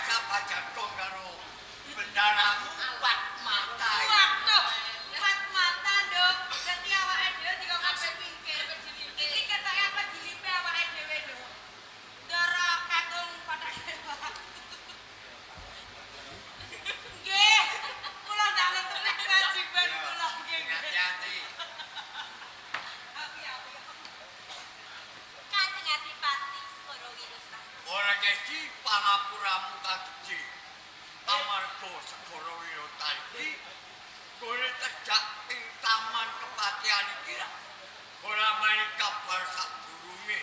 Kaisa Bajagong karo bendaramu kuat mata. Waduh, kuat mata, Nduk. Dadi awake dhewe dikon ape pinggir. Iki ketoke apa dilipe awake dhewe, Nduk. Ndara kakung padake. Nggih, kula dalem tenan kewajiban kula nggih. Hati-hati. Api api. Kanjeng Adipati Segara Wirotan. Ora kesi pangapuramu kagedhe. Amarga Segara Wirotan iki gore tejak ing taman kepatihan iki ora main kabar sadurunge.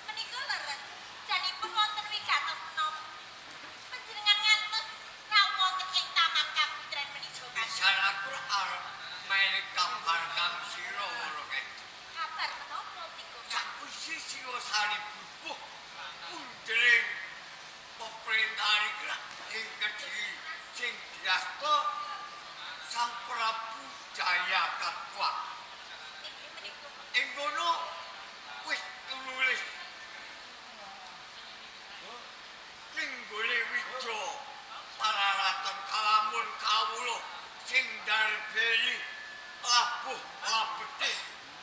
Menika leres. Janipun wonten wigatos menapa panjenengan ngantos rawuh wonten ing taman kaputren menika Kanjeng? Pisan aku arep main kabar kang sira ora kesi. Kabar menapa menika? Sakwise sira sari bubuh pundering peperintahan iki ing Kediri sing diasta Sang Prabu Jayakatwa. Inggih menika. Ing kono wis tunulis ning gone wija pararaton kalamun kawula sing darbeli labuh labete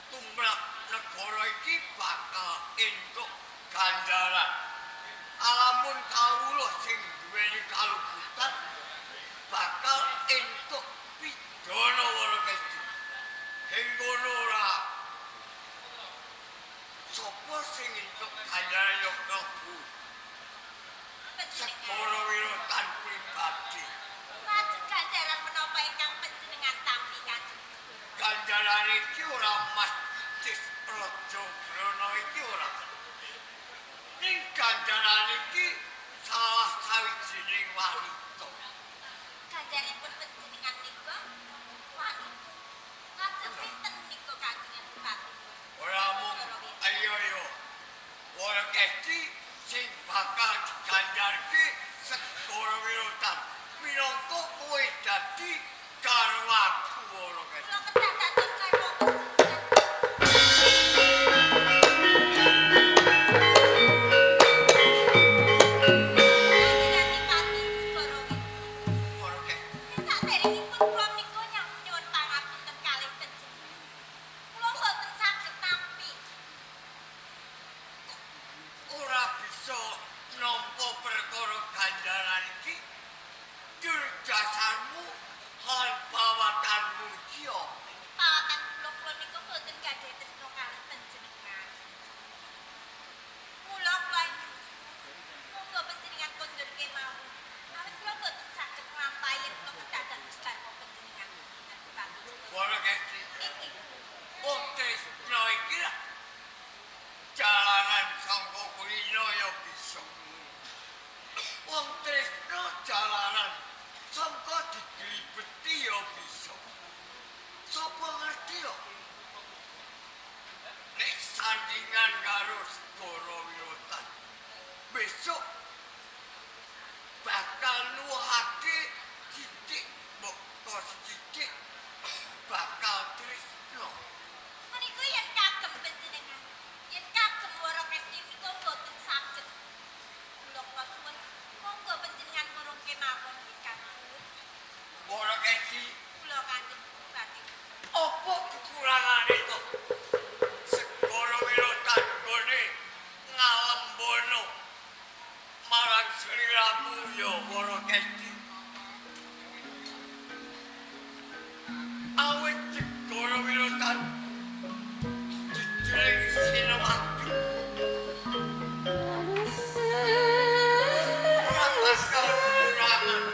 tumrap negara iki bakal entuk ganjaran. Alamun kawula sing duweni kaluputan bakal entuk pidana wara kesti. Ing kono ora sapa sing entuk ganjaran ya klebu Segara Wirotan pribadi. Lajeng ganjaran menapa ingkang panjenengan tampi Kanjeng? Ganjaran iki ora Mas Cis Raja Brana iki ora. Ning ganjaran iki salah sawijining wanita. Ganjaripun panjenengan nika wanita. Lajeng sinten nika Kanjeng Adipati? Ora mung ayo yo. Ora kesti sing bakal diganjarke Segara Wirotan minangka kowe dadi garwaku ora kesti. Kula kedah dados garwa panjenengan. Kanjeng Adipati Segara Wirotan. Ora kesti. Saderengipun kula menika nyuwun pangapunten kalih panjenengan. Kula mboten saged nampi. Ora bisa nampa perkara ganjaran iki jur jasarmu lan pawatanmu iki apa? Pawatan kula kula nika mboten gadhah tresna kalih panjenengan. Mula kula monggo panjenengan kondur kemawon. Awit kula mboten saged nglampahi yen kula kedah dados garwa panjenengan. Adipati. Ora kesti. Inggih. Wong tresna iki lah jalaran sangka kulino ya bisa. Wong tresna jalaran sangka digribeti ya bisa. Sapa ngerti yo? Nek sandingan karo Segara Wirotan besok bakal nuwuhake sithik mbok sithik bakal tresna. Menika yen kagem panjenengan, yen kagem Wara Kesti menika mboten saged. Kula kula suwun monggo panjenengan murung kemawon nggih Kanjeng. Ora kesti Kula Kanjeng Bupati. apa kekurangane to? Segara Wirotan gone ngalembono marang sliramu ya Wara Kesti. Awit Segara Wirotan jejering sinawati ora bakal kekurangan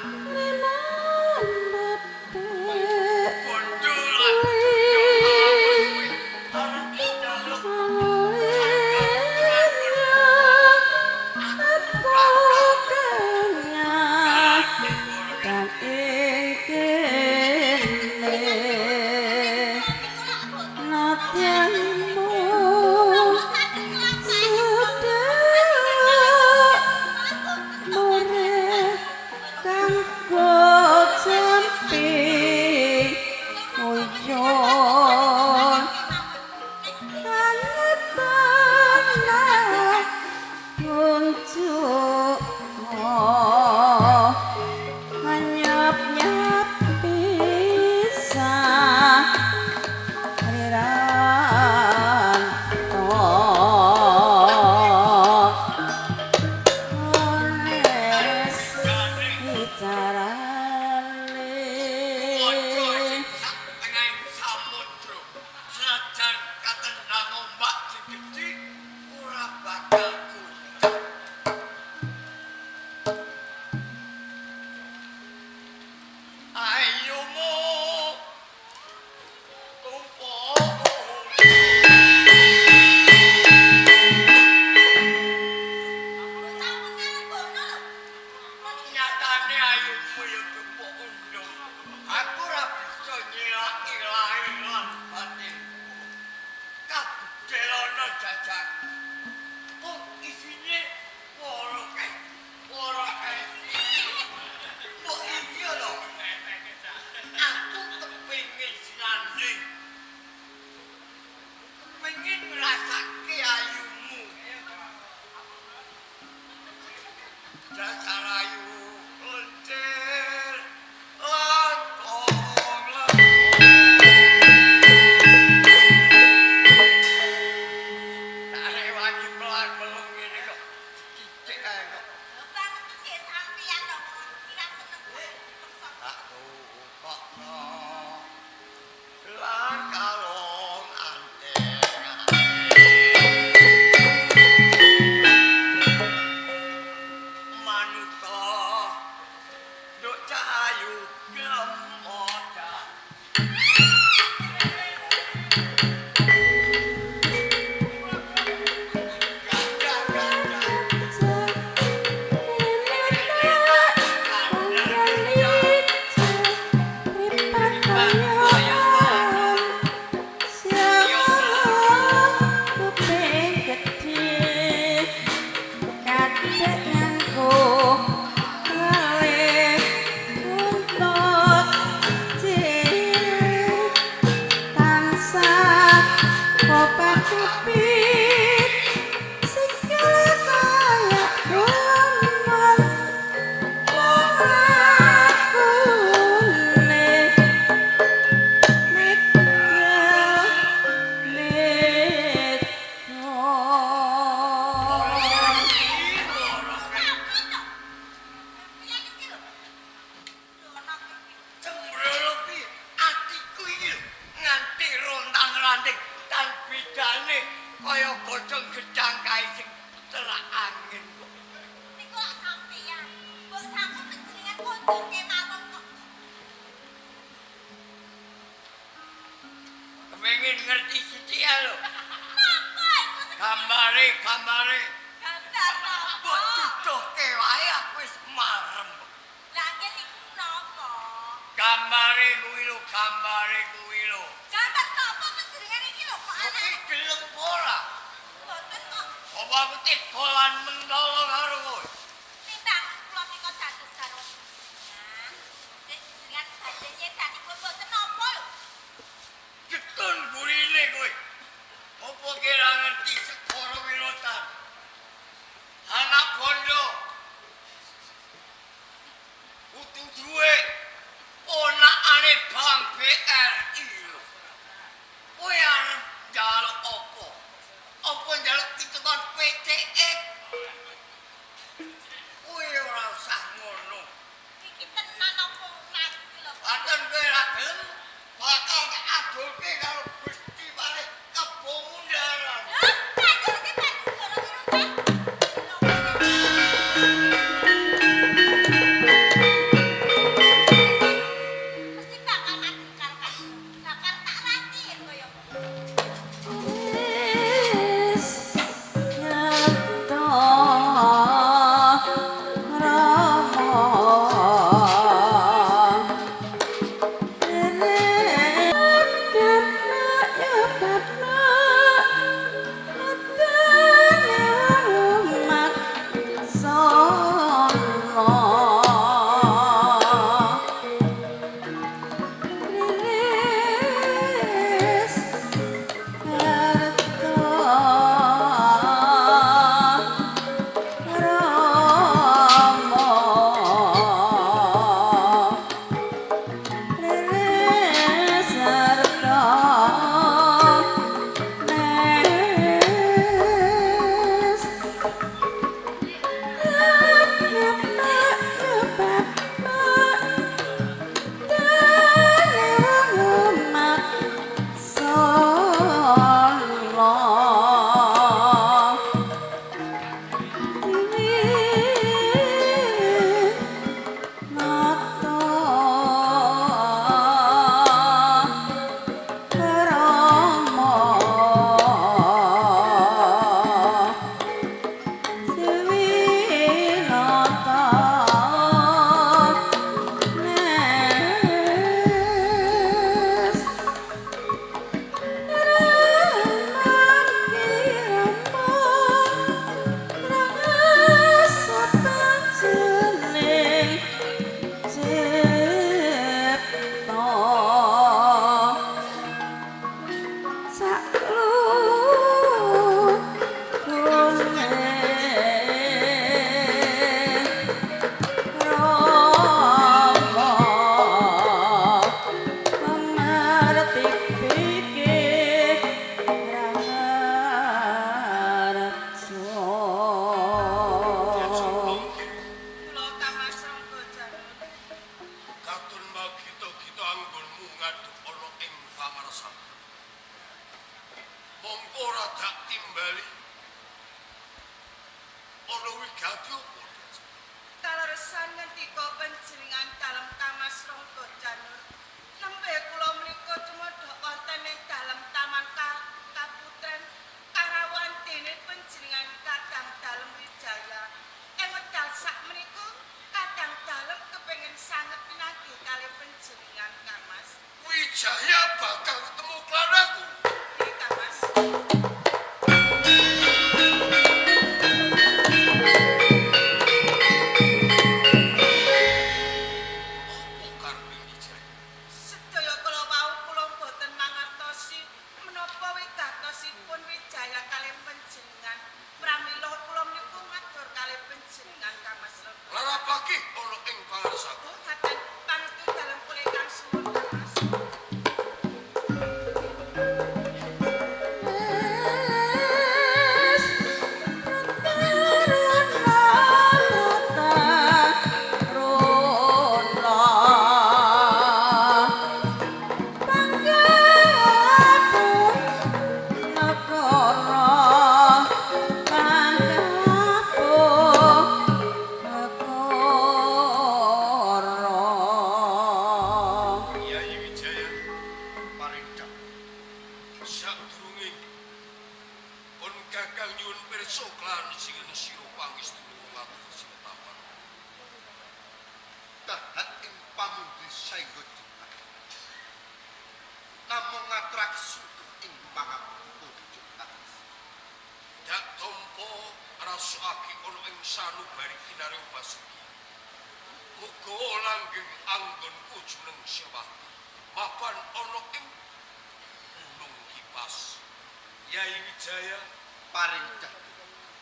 bondo lan donya kuwi arep njaluk ngrasake ayumu. Dasar ayu lencir langkung lengkung. Tak rewangi melang-melung ngene kok. Cicik ae kok. Lho banget nggih sampeyan to iki ra seneng kok. Tak tukokno lan kalung anting. Manuta nduk cahayu gemoda. Gajah gajah. Cembrono piye atiku iki lho nganti rontang-ranting tan bidane kaya godhong gedang kae sing terak angin kok. Niku lak sampeyan. Mbok sampun panjenengan kondur kemawon kok. Kepengin ngerti sithik ae lho. Napa iku sing Gambare, gambare. gambar napa? Mbok duduhke wae aku wis marem. Lah nggih niku napa? Gambare kuwi lho, gambare kuwi lho. Gambar napa panjenengan iki lho kok Kowe aneh. gelem apa ora? Mboten kok. Apa aku tegolan mentolo karo kowe? Timbang kula menika dados karo panjenengan. Cek jenengan badhe nyedanipun mboten napa lho. Getun burine kowe. Apa kira ngerti segara wirotan? Anak bondo. Utu duwe ponakane Bank BRI lho. Kowe arep njaluk apa? Apa njaluk pitukan PCX? Kowe ora usah ngono. Iki tenan apa ora iki lho. Pancen kowe ora gelem bakal tak adolke karo Gusti Pareh Kebo Mundaran. Lho, banjur iki dados segara wirotan. Mesti bakal mati karo kamu. Bakal tak rati yen kaya ngono. Saklur Mongko ora dak timbali. Ana wigati apa? Kaleresan ngendika panjenengan dalem Kangmas Rangga Janur. Nembe kula menika tumedhok wonten ing dalem Taman Kaputren karawan dene panjenengan Kadang Dalem Wijaya. Ing wekdal sakmenika Kadang Dalem kepengin sanget pinanggih kalih panjenengan Kangmas. Wijaya bakal ketemu klan aku. Nggih Kangmas. Apa karepe Wijaya? Sedaya kala wau kula mboten mangertosi menapa wigatosipun Wijaya kalih panjenengan. Pramila kula menika matur kalih panjenengan Kangmas Rangga. Larapake ana ing pangarsaku. Oh, ngaten pangestu dalem kula ingkang suwun Kangmas. Yayi Wijaya Paring dawuh. Sadurunge pun Kakang nyuwun pirsa klan sing sira pangestu ngatur sing tapan. Dahat ing pamundi saengga juta. Namung ngaturake sungkem ing pangapura juta. Dak tampa rasukake ana ing sanubari kinarya Basuki. Muga langgeng anggonku jumeneng Sewati. Mapan ana ing Gunung Kipas. Yayi Wijaya Paring dawuh.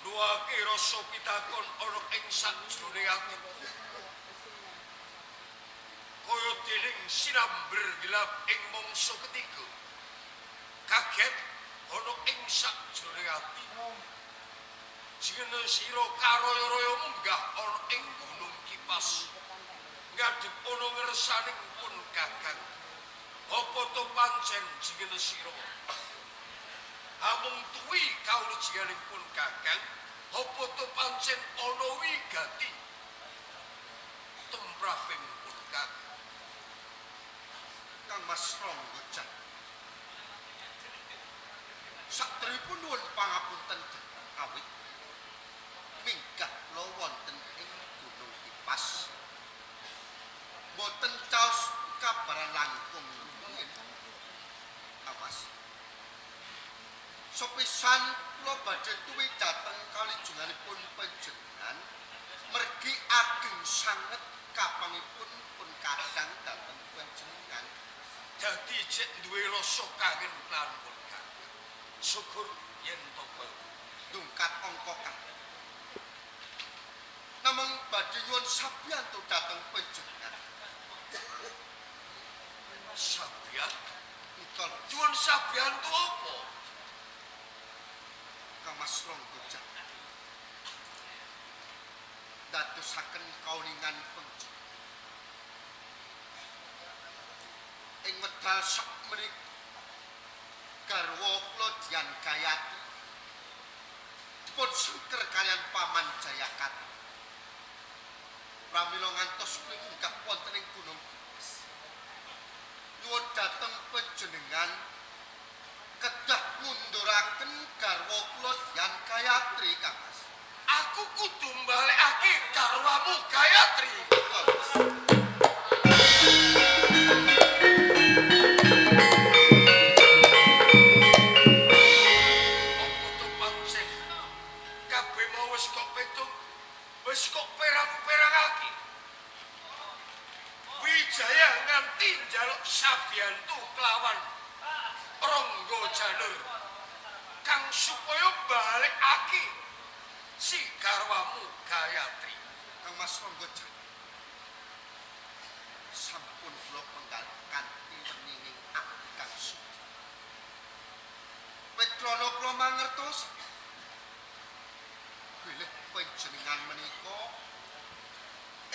nuwake rasa pitakon ana ing sakjroning atiku. Kaya dening sinamber gelap ing mangsa ketiga. Kaget ana ing sakjroning ati. Jengene sira karaya-raya munggah ana ing Gunung Kipas. Ngadhep ana ngersaning pun Kakang. Apa to pancen jengene sira? Amung tuwi kawulujenganing pun Kakang, apa to pancen ana wigati tumraping pun Kakang? Kang Mas Rangga Jan. Sakderipun nuwun pangapunten dhateng awit minggah kula wonten ing Gunung Kipas. Mboten caos kabaran langkung rumiyin. Kang Mas. Sepisan kula badhe tuwi dhateng kalijunganipun panjenengan mergi ageng sanget kapangipun pun Kadang dhateng panjenengan. Dadi jek duwe rasa kangen lan pun Kakang. Syukur yen to kaya Dungkat angka kalih. Namung badhe nyuwun sabiyantu dhateng panjenengan. Sabiyan, Nika nyuwun sabiyantu apa? Kang Mas Rangga Jan. Dadosaken kauningan panjenengan. Ing wedal sakmenika garwa kula Dian Gayatri dipun sengker kaliyan Paman Jayakat. Pramila ngantos kula munggah wonten ing Gunung Kipas. Nyuwun dhateng panjenengan kedah ngunduraken garwa kula Dian Gayatri, Kang Mas. Aku kudu mbalekake garwamu Gayatri. Betul, Mas. Apa to pancen kabeh mau wis kok petung, wis kok perang-perangake. Wijaya nganti njaluk sabiyantu kelawan Rangga Janur kang supaya balekake si garwamu Gayatri. Kang Mas Rangga Jan. Sampun kula penggal kanthi wenining ati kang suci. Wetrana kula mangertos bilih panjenengan menika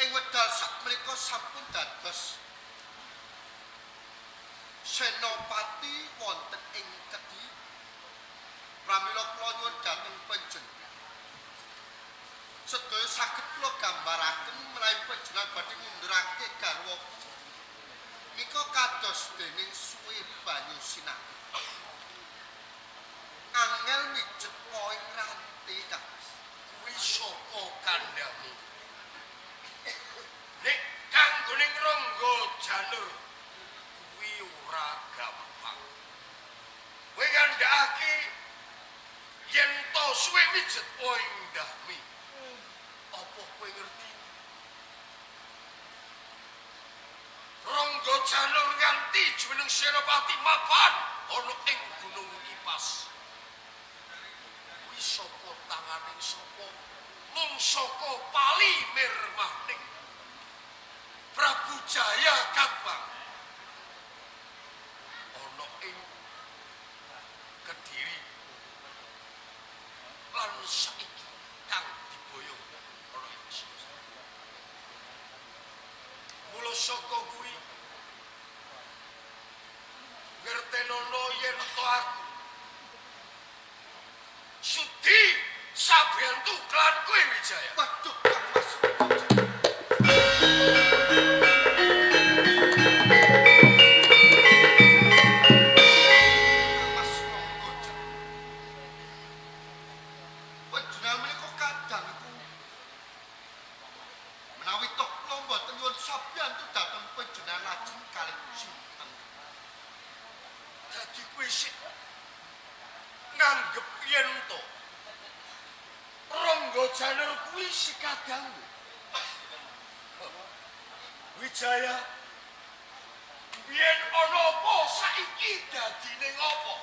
ing wedal sakmenika sampun dados senopati wonten ing Kediri. suwe mijet ing ndahmi. Apa kowe ngerti? Rangga Janur nganti jumeneng Senopati mapan ana ing Gunung Kipas. Kuwi saka tanganing sapa? Mung saka pali mirmahning Prabu Jaya Katwang. Ana ing Kediri lan saiki kang diboyong ana ing Singosari. Mula saka kuwi ngertenono yen to aku sudi sabiyantu klan kowe Wijaya. Waduh, Kang Mas. Kang Mas Rangga Janur. Panjenengan menika kadangku. Menawi toh kula mboten nyuwun sabiyantu dhateng panjenengan lajeng kalih sinten. Dadi kowe sik nganggep yen to Rangga Janur kuwi si kadangmu. Wijaya, biyen ana apa saiki dadine ngopo?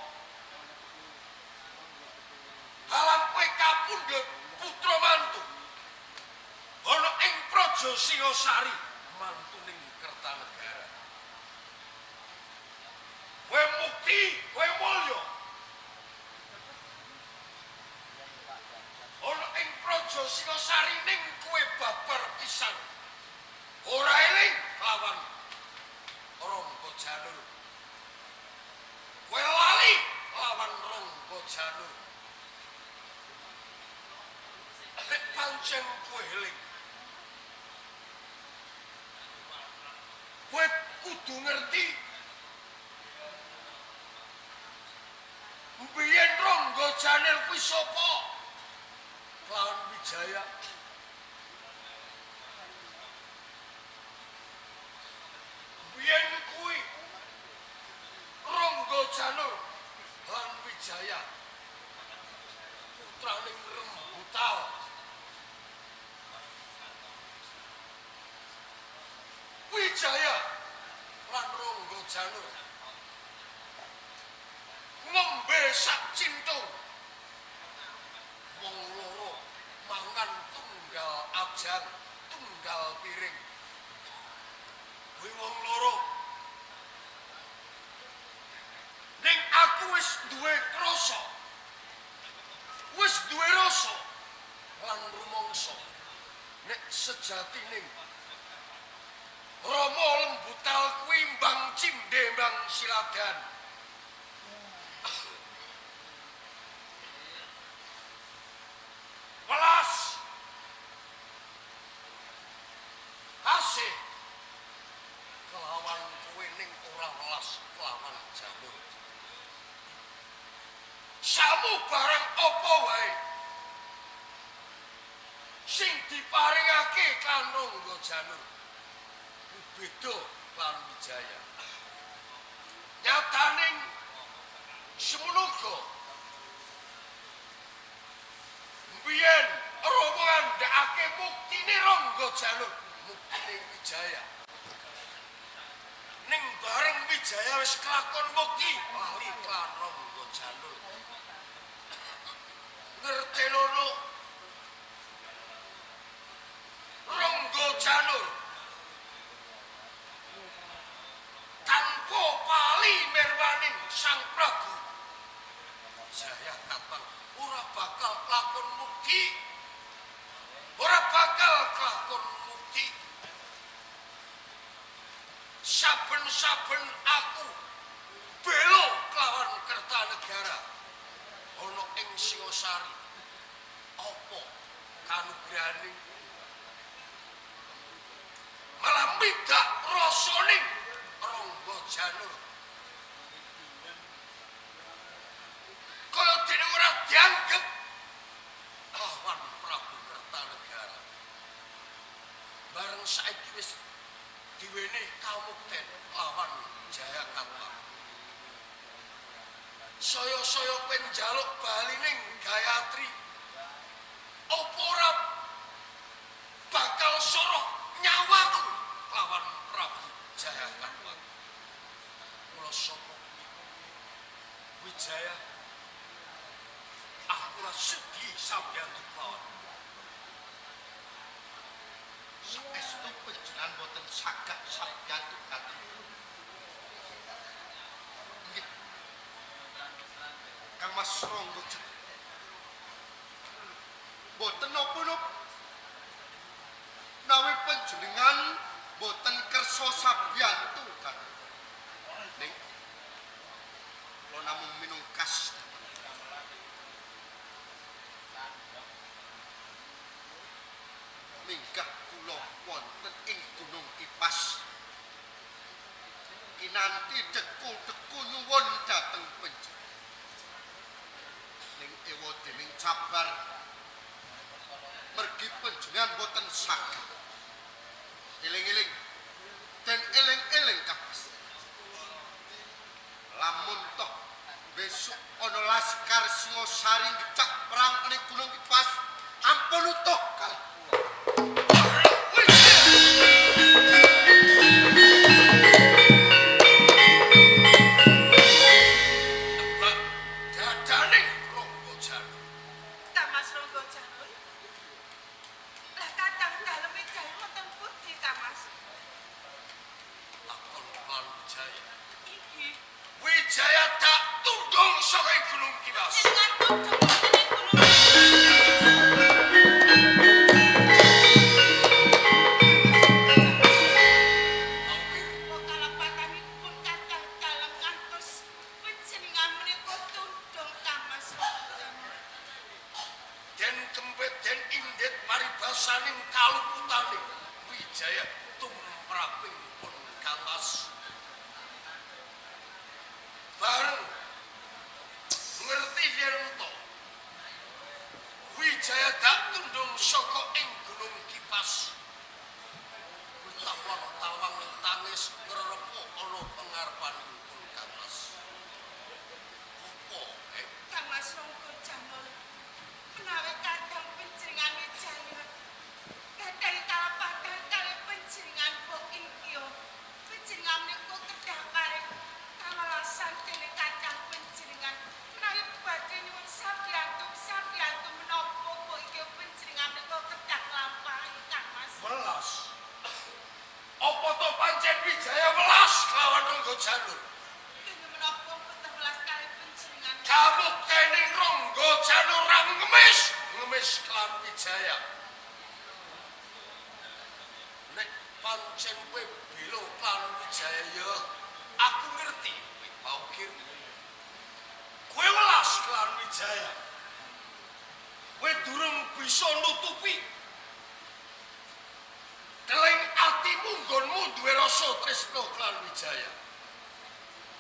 Alam kowe kapundhut putra mantu ana ing Praja Singasari, mantuning Kertanegara. Kowe mukti, kowe mulya. Ana ing Praja Singasari ning kowe babar pisan. Ora eling lawan Rangga Janur. Kowe lali lawan Rangga Janur. Nek pancen kowe eling, kowe kudu ngerti mbiyen Rangga Janur kuwi sapa? Lawan Wijaya. Biyen kuwi Rangga Janur lan Wijaya putrane Rembutal. Wijaya lan Rangga Janur ngombe sak cintung, wong loro mangan tunggal ajang, tunggal piring. Kuwi wong loro. Ning aku wis duwe krasa, wis duwe rasa lan rumangsa nek sejatine Rama Lembutal kuwi mbang cindhe mbang siladan. Welas asih kelawan kowe ning ora welas kelawan Janur. Samu barang apa wae sing diparingake kan Rangga Janur beda lan Wijaya. Nyataning semono uga mbiyen Rama ngandhakake muktine Rangga Janur, muktine Wijaya. Ning bareng Wijaya wis kelakon mukti lali lan Rangga Janur. Ngertenono Rangga Janur tanpa pali merwaning Sang Prabu Jaya Katwang ora bakal kelakon mukti, ora bakal kelakon mukti. Saben-saben aku belo kelawan Kertanegara ana ing Singasari, apa kanugrahane malah midak rasaning Rangga Janur. Kaya dene ora dianggep lawan Prabu Kertanegara. Bareng saiki wis diwenehi kamukten lawan Jaya Katwang. Saya-saya kowe njaluk balining Gayatri. Apa ora bakal soroh nyawaku lawan Prabu Jayakatwang. Mula saka Wijaya, aku ora sudi sabiyantu kelawan. Saestu panjenengan boten saged sabiyantu dhateng. Nggih. Kang Mas Rangga Janur. Boten napa-napa. Nawi panjenengan boten kersa sabiyantu dhateng. Ning kula namung minungkas dhateng. Minggah kula wonten ing Gunung Kipas. Kinanti deku-deku nyuwun dhateng panjenengan. Ning ewa dening sabar mergi panjenengan boten saged. Eling-eling den eling-eling Kang Mas. Lamun toh besok ana laskar Singosari ngecak perang ning Gunung Kipas, ampun utuh kalih kula. Nebak dadane Rangga Janur. Kang Mas Rangga Janur. Lah kadang dalem Wijaya wonten pundi Kang Mas? Lakon lan Wijaya. Inggih. Wijaya tak tundung saka Gunung Kipas. Panjenengan tundung wonten ing Gunung Kipas. Oke. Kok kalepatanipun kadang dalem ngantos panjenengan menika tundung Kang Mas Rangga Janur. Den kempit den indit paribasaning kaluputane Wijaya tumraping pun Kang Mas. Bareng ngerti yen to Wijaya tak tundung saka ing Gunung Kipas. Tawang tawang tangis ngrerepa ana pengarepanipun Kang Mas. Apa Kang Mas Rangga Janur, menawi kadang panjenengan Wijaya gadhahi kalepatan kalih panjenengan Mbok Ingkya, panjenengan menika kedah paring kawelasan dening kadang panjenengan. Menawi badhe nyuwun sabiyantu sabiyantu menapa Mbok Ingkya panjenengan menika kedah nglampahi Kang Mas. Welas. Apa to pancen Wijaya welas kelawan Rangga Janur? Kenging menapa boten welas kalih panjenengan? Kamuktene Rangga Janur ra ngemis, ngemis kelawan Wijaya. Nek pancen kowe bela kelawan Wijaya ya, aku ngerti kowe paukir. Kowe welas kelawan Wijaya. Kowe durung bisa nutupi teleng atimu nggonmu duwe rasa tresna kelawan Wijaya.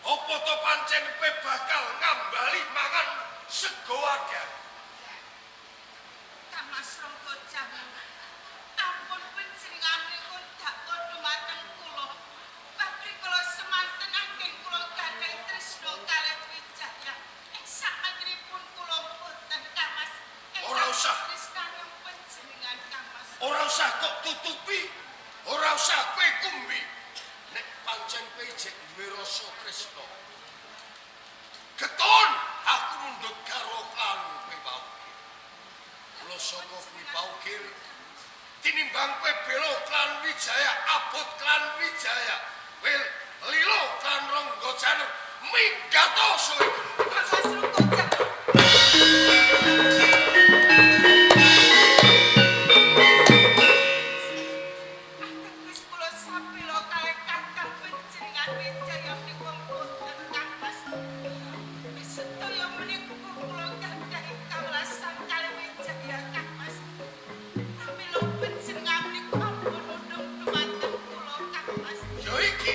Apa to pancen kowe bakal ngambali mangan sego wadah? Kang Mas Rangga Janur, ampun panjenengan menika dakwa dumateng kula. Pabrik kula semanten anggen kula gadhahi tresna kalih Wijaya. Ing sakmantenipun kula mboten Kang Mas. Ora usah. Tresnane panjenengan Kang Mas. Ora usah kok tutupi, ora usah kowe kumbi. Nek pancen kowe jek duwe rasa tresna, keton aku mundhut karo klan kowe paukir. Mula saka kowe paukir, tinimbang kowe bela klan Wijaya, abot klan Wijaya, kowe lilo klan Rangga Janur, minggato suwe Gunung Kang Kipas. Mas Rangga Janur. Ateges kula sapila kalih kakang panjenengan Wijaya menika mboten Kang Mas. Sedaya menika kula gadhahi kawelasan kalih Wijaya Kang Mas. Pramila panjenengan menika ampun nundung dumateng kula Kang Mas. Ya iki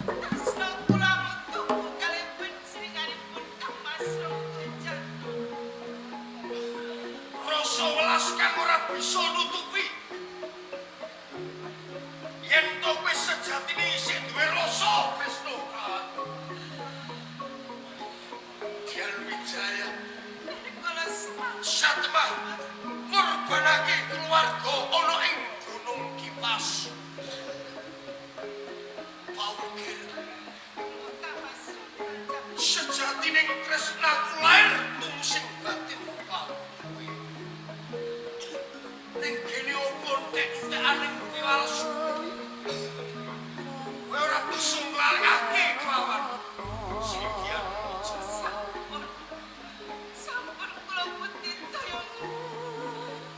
Tresna kula metu kalih panjenenganipun Kang Mas Rangga Janur. rasa welas kang ora bisa nutupi. Yen to kowe sejatine isih duwe rasa tresna kelawan Dian Wijaya Kula semanten satemah aku lair tungsing batin karo kowe. Ning kene opo entek-entekane piwales. Kowe ora bisa nglalekake kelawan Sindian Wijaya. Sampun. Sampun kula putitaya.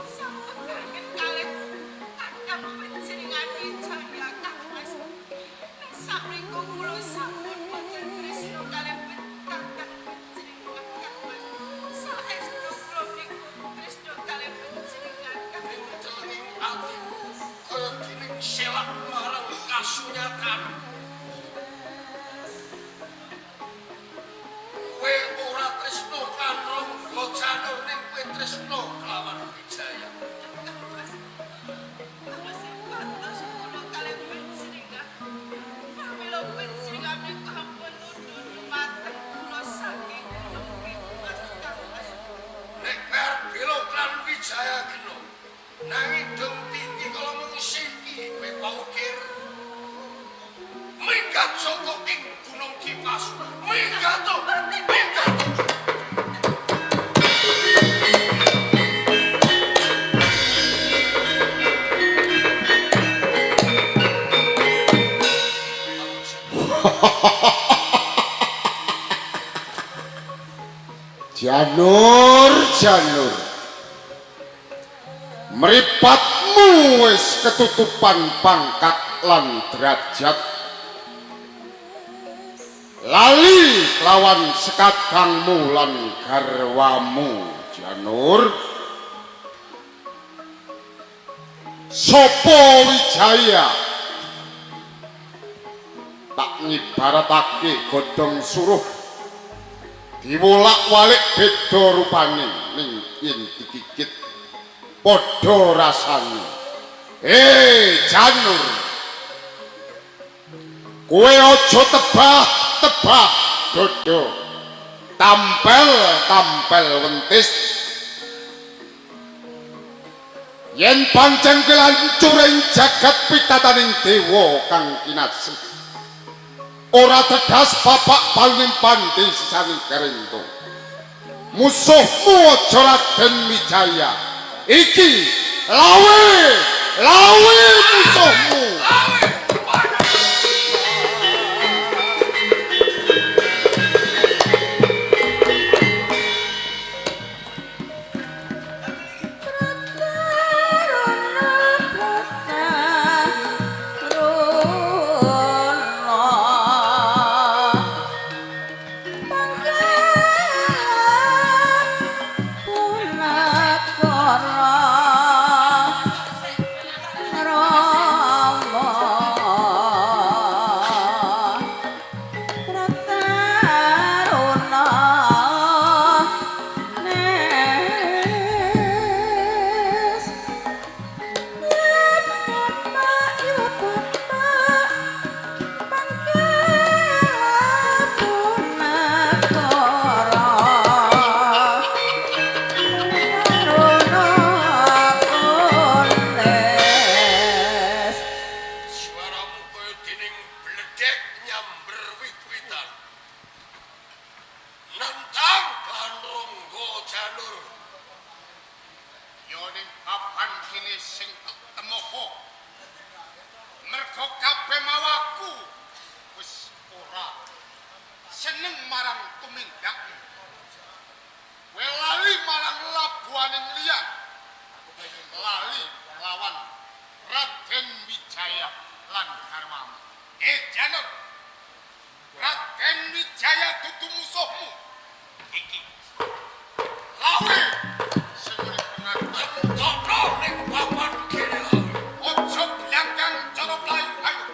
Sampun kangen kalih kadang panjenengan Wijaya Kang Mas. Ning sakmenika kula sampun boten tresna kalih kadang panjenengan Kang Mas. Saestu kula niku tresna kalih panjenengan Kang Ning Mas. celenging atiku kaya dening selak marang kasunyatan. Kowe ora tresna karo Janur ning kowe tresna kelawan Wijaya. Kang Mas. Kang Mas pantes kula kalih panjenengan. Pramila panjenengan menika ampun nuduh dumateng kula saking Gunung Kipas Kang Mas. Nek kowe arep bela lan Wijaya kena. Nanging dong titi kala mung siki kowe paukir. Minggat saka ing Gunung Kipas. Minggat to, minggat. Janur, Janur. Mripatmu wis ketutupan pangkat lan derajat. Lali lawan sekadangmu lan garwamu, Janur. Sopo Wijaya tak ngibaratake godhong suruh diwolak-walik beda rupane ning yen dikikit padha rasane. Janur, kowe aja tebah-tebah dodo, tampel-tampel wentis. Yen pancen kowe lancur ing jagat pitataning dewa kang kinasih, ora tedas bapak paling pandhe sisane kerento. Musuhmu aja Raden Wijaya. Iki lawe, lawe musuhmu. Suaramu kaya dening bledek nyamber wit-witan. Nentang lan Rangga Janur. Ya ning papan kene sing tak temoho. Mergo kabeh mawaku wis ora seneng marang tumindakmu. Kowe lali marang labuhaning liyan. Lali lawan Raden Wijaya lan garwamu. Janur, Raden Wijaya dudu musuhmu. Iki lawe sing urip pengaruh. Entokno ning papan kene lawe. Ojo blangkang cara mlayu ayo.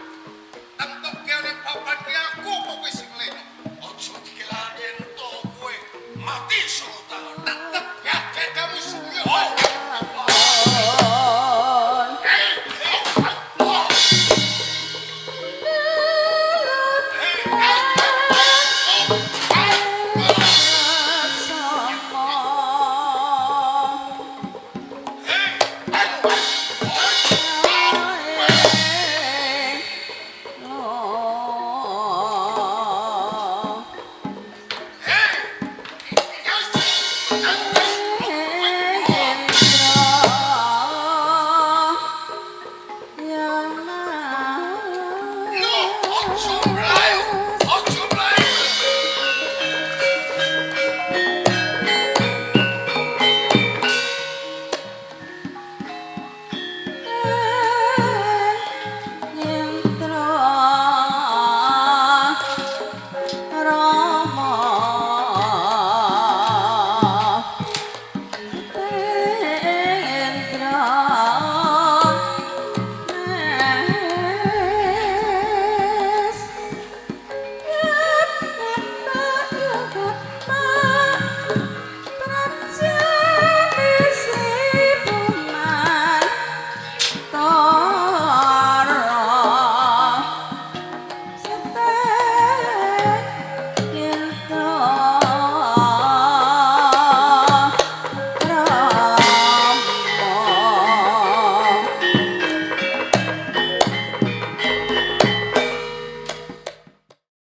Tentuke ning papan ki aku apa kowe sing leno. Aja dikelani ento kowe mati saka tangan. Tetep gak musuhmu.